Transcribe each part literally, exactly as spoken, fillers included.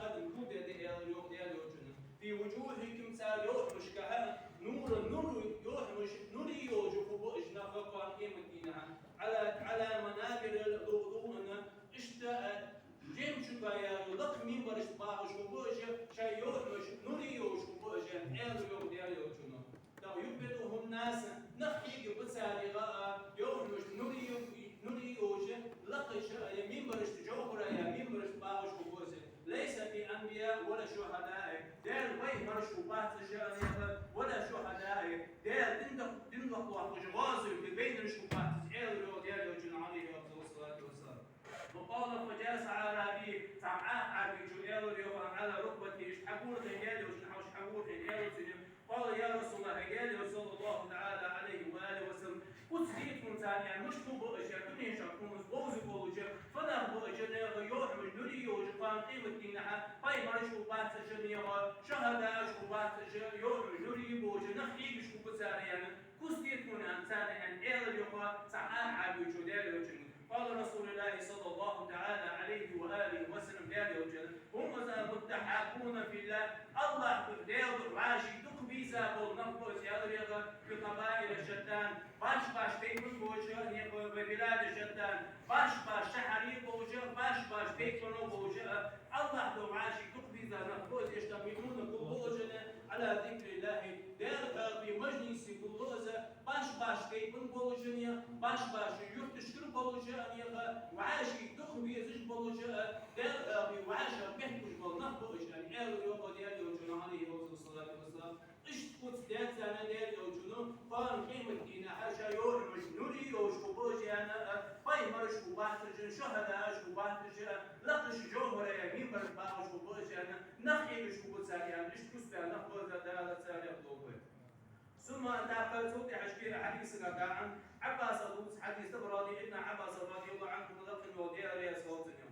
Адам кулг даьд, аьлар йоах Даьла Элчано. في وجوههم, цар юхьмарашкахьа, نور, нур, юхьмараш нуре йолаш хургба уж нах кхоана къематдийнахьа. على, على منابر لؤلؤ, иштта, а, жемчуга яьлча лакха минбарашта багӀаш хургба уж, шоай юхьмараш нуре йолаш хургба уж, аьлар йоах Даьла Элчано. يقبلهم الناس, нах хьегаб царех, а, юхьмараш нуре, нуре йолаш, лакхача, а, е минбарашта, жовхӀара яь минбарашта багӀаш хургба уж. ليس بأنبياء ولا شهداء, Даьла пайхамараш хургбац уж, аьнна, ولا شهداء, Даьла дин дох-, дин дохкаш гӀазота байнараш хургбац уж, аьлар йоах Даьла Элчано, عليه أفضل الصلاة والسلام. وقال فجلس أعرابي, цхьа Ӏаьрбичо аьлар йоах, على ركبته, иштта хьагурхьа, Даьла Элчана хьалха хьагурхьа, аьлар цунга: قال يا رسول الله, хӀай Даьла Элча, صلى الله تعالى عليه وآله وسلم, куц дий тхона царна, аьнна, мишта хургба уж, аьнна, дунен чу тхона говза болаш, фу нах ба уж, аьнна, юхьмараш нуре йолаш кхоана къематдийнахьа, пайхамараш хургбац уж, аьнна, шухӀадааш хургбац уж, юхьмараш нуре болаш, нах хьегаш хургба цар, аьнна, куц дий тхона, аьнна, царна, аьнна, аьлар йоах цхьа Ӏаьрбичо Даьла Элчанга. قال رسول الله صلى الله تعالى عليه وآله وسلم, Даьла Элчано: هم المتحابون في الله, АллахӀ духьа, Даьла духьа вӀаший дукха везаш бола нах ба уж, аьлар йоах, في قبائل شتى, башха-башха тайпан болаш, аьнна, وبلاد شتى, башха-башха шахьараш болаш, башха-башха тайпано болаш, АллахӀ духьа вӀаший дукха везаш нах ба уж, يجتمعون, гулбу уж, على ذكر الله, Даьла хьоахаве мажлисе гулбу уж, башха-башха тайпан болаш, аьнна, башха-башха юрташкара болаш, аьнна, вӀаший дукха везаш болаш, Даьла хьоахаве вӀашагӀ бехкаш бола нах ба уж, аьнна, аьлар йоах Даьла Элчано, عليه أفضل الصلاة والسلام. Иштта куц даьд царна Даьла Элчано, кхоана къематдийнахьа шоай юхьмараш нуре йолаш хургба уж, аьнна, пайхамараш хургбац уж, шухӀадааш хургбац уж, лакхача жовхӀара яь минбарашта багӀаш хургба уж, аьнна, нах хьегаш хургба цар, аьнна, иштта куц даь нах ба уж, Дала царех долда вай. ثم, тӀаккха цул тӀехьашкара хьадисага дӀааьннад, Ӏаббаса дувцаш хьадис да, Ибн Ӏаббаса, رضي الله عنهما, лакхе вола Даьла раьза хилва цунна.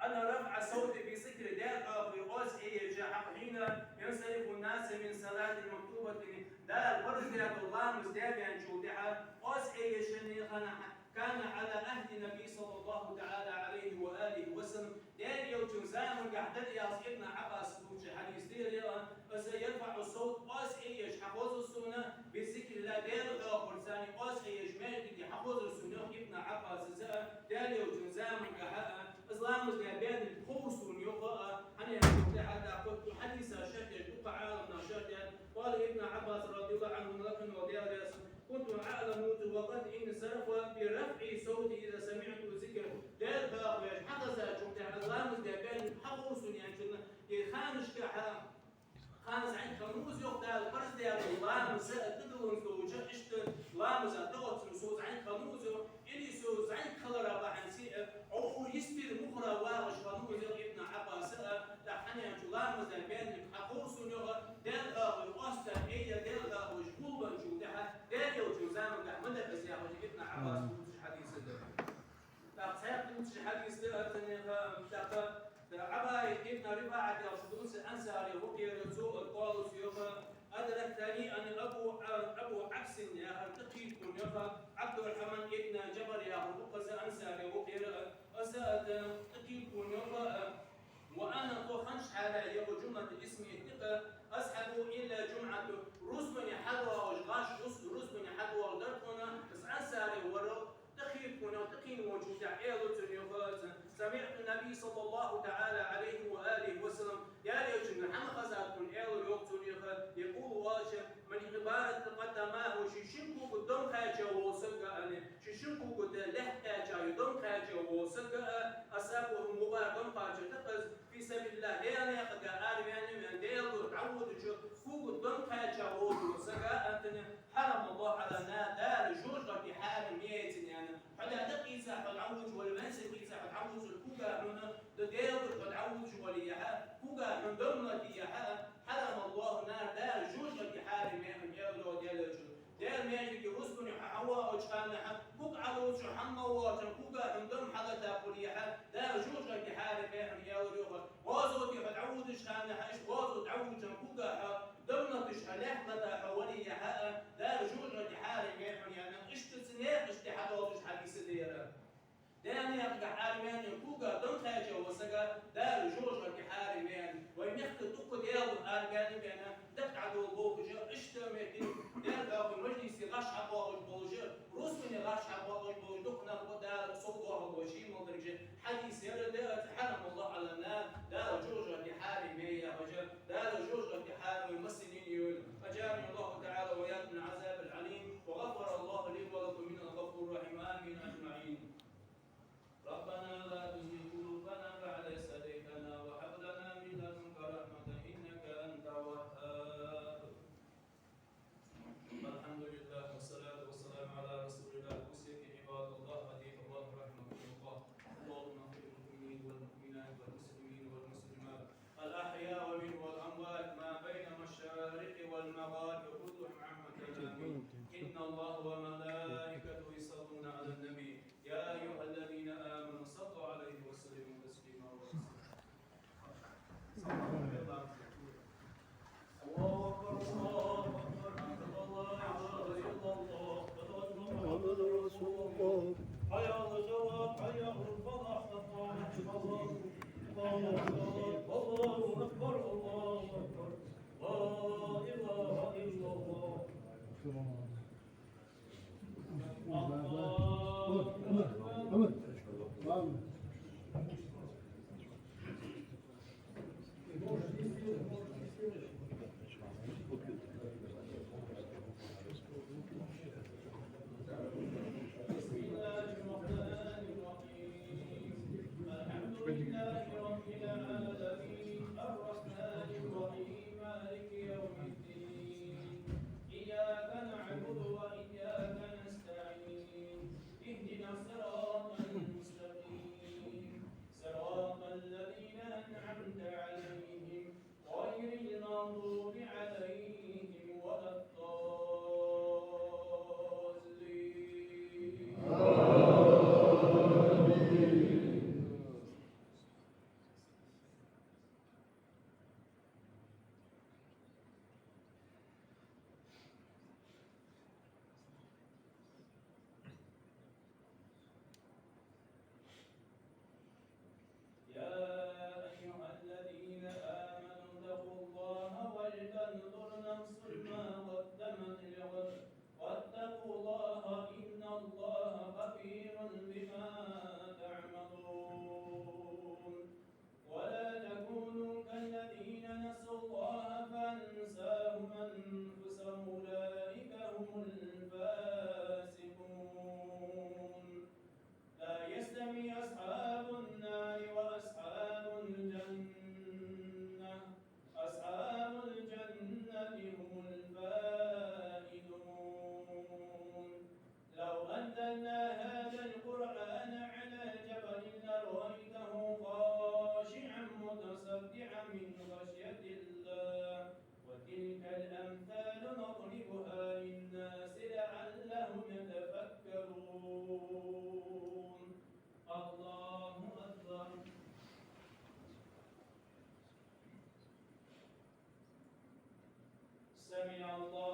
أن رفع الصوت بالذكر, Даьла хьоахаве оаз Ӏе еш, хьакъ хьийна, ينصرف الناس من الصلاة المكتوبة, Дала парз даь дола ламаз даь баьнначул тӀехьа оаз Ӏе еш, аьнна, хиннад, كان على عهد النبي صلى الله تعالى عليه وآله وسلم, Даьла Элчан замангахь дар, аьлар Ибн Ӏаббаса дувцаш хьадис да ер, из, يرفع الصوت, оаз Ӏе еш хьахозар сона, بالذكر, Даьла хьоахаварца оаз Ӏе еш маьждиге хьахозар сона, йоах Ибн Ӏаббаса, из Даьла Элчан замангахь, из ламаз даь баьннилга ховр сона, йоах, хӀана аьлча, хьадиса шархь деш дукха Ӏаламнаха шархь даьд, قال ابن عباس رضي الله عنهما, лакхе вола Даьла раьза хилва цунна: كنت أعلم وقد انصرف برفع صوتي إذا سمعت الذكر. Даьла хьоахавеш хьахезачул тӀехьа, ламаз даь баьннилга хьаховр сона, аьнна, е ханашкахьа, ханна зӀамига хиннав из, йоах, Дала парз даь дола ламаз дӀадаланза долча, иштта ламаза дӀаоттанза со зӀамига хиннав из, йоах, или со зӀамига хилара бахьанца, э, Ӏо йистера мухӀара вагӀаш хиннав из, йоах Ибн Ӏаббаса, э, тӀаккха хӀана аьлча ламаз даь баьннилга хьаховр сона, йоах, Даьла хьоахаве оаз Ӏе, Даьла хьоахавеш гулбенначул тӀехьа, Даьла Элчан замангахь ма дар из, яхаш Ибн Ӏаббаса дувцаш хьадис да. ТӀаккха цхьаькха дувцаш хьадис да, аьнна, тӀаккха Ӏабай ибн РифаӀат яхаш дувц, ансари ва, кхера цо, къала цо, йоах: أدركني, аьнна, Абу, Абу Ӏабсин яхар тӀакхийтта хьона, йоах, Ӏабдуррахьман ибн Джабар яхар ва-кх из, ансари ва, кхера, из тӀакхийтта хьона, йоах, وأنا, тхо хиннача хьале, йоах, جملة اسم, тӀаккха, أصحب إلا الجمعة, рузбане хьадоагӀаш, гӀаш рузбане хьадоагӀаш дар тхона, из ансари вар, тӀакхийтта хьона, тӀакхийна волчул тӀехьа аьлар цунна, йоах, سمعت النبي صلى الله تعالى عليه وآله وسلم, Даьла Элчан хӀама хезад сона, аьлар, йоах, цунна, йоах, يقول, оалаш: من اختبأت قدماه, ший шин кога дом кхаьча вола саг, аьнна, ший шин кога лаьтта кхаьча, е дом кхаьча вола саг, أصابه الغبار, дом кхаьча тӀаккха из, في سبيل الله, Даьла наькъагахь араваьнна, ваьнна, Даьла духьа дӀаводача, кога дом кхаьча вола саг, аьнна, حرم الله على النار, Дала жожагӀатен хьарам яьй цунна, аьнна. Хьо дӀакъийца хьо дӀаводаш вале, ваьнна саг къийца хьо дӀаводаш вале, кога хьона, да Даьла духьа хьо дӀаводаш вале яхьа, кога хьона дом латте яхьа, حرم الله النار, Дала жожагӀатен хьарам яьй хьона, аьлар Даьла Элчано. Даьла маьждиге рузбане хьо хьавоагӀача хана, кога Ӏолоацаш хьо хьалвоагӀача хана, кога хьона дом хьалатта хуле яхьа, Дала жожагӀатен хьарам яьй хьона, аьлар, йоах. ГӀазоте хьо дӀаводача хана, иштта гӀазоте дӀаводача хана, кога хьо дом латташ хьо, лаьтта латта хьо вале яхьа, Дала жожагӀатен хьарам яьй хьона, аьнна, иштта цу наькъашта тӀа хьадоалаш хьадис да ер. Даьла наькъагахь араваьнна, кога дом кхаьча вола саг, Дала жожагӀатен Даьла бена дакъа дӀадолабу уж, иштта метте Даьла духьа мажлисе гӀаш хьабоагӀаш болаш, рузбане гӀаш хьабоагӀаш болаш, дукха нах ба Дала сов доахалда ший мел даргаш. Хьадис яр да: حرم الله على النار, Дала жожагӀате хьарам яь яхаш, Дала жожагӀате хьарам вай массанена йойла. أجارني الله تعالى وإياكم من العذاب الأليم، وغفر الله لي ولكم، إنه هو الغفور الرحيم. آمين أجمعين. ربنا لا تزغ قلوبنا بعد إذ هديتنا وهب لنا من لدنك رحمة إنك أنت الوهاب. الحمد لله والصلاة والسلام على رسول الله. أوصيكم عباد الله، أطيعوا الله رحمكم الله. اللهم اغفر للمؤمنين والمؤمنات والمسلمين والمسلمات الأحياء منهم والأموات ما بين المشارق والمغارب وكلهم عامة آمين. إن الله وملائكته يصلون على النبي، يا أيها الذين آمنوا صلوا عليه وسلموا تسليما. الله أكبر، الله أكبر، أشهد أن لا إله إلا الله، أشهد أن محمدا رسول الله. حي على الصلاة، حي على الفلاح، قد قامت الصلاة. الله أكبر، الله أكبر، الله أكبر. لا إله إلا الله. بسم الله الرحمن الرحيم. الحمد لله رب العالمين. الرحمن الرحيم. مالك يوم الدين. إياك نعبد وإياك نستعين. اهدنا الصراط المستقيم. صراط الذين أنعمت عليهم غير المغضوب عليهم ولا الضالين. يا أيها الذين آمنوا اتقوا الله ولتنظر نفس ما قدمت لغد، واتقوا الله إن الله خبير بما تعملون. ولا تكونوا كالذين نسوا الله فأنساهم أنفسهم أولئك هم الفاسقون. لا يستوي أصحاب النار وأصحاب الجنة، أصحاب الجنة هم الفائزون. لو أنزلنا هذا القرآن على جبل لرأيته خاشعا متصدعا من خشية الله. وتلك الأمثال نضربها للناس لعلهم يتفكرون. الله أكبر. سمع الله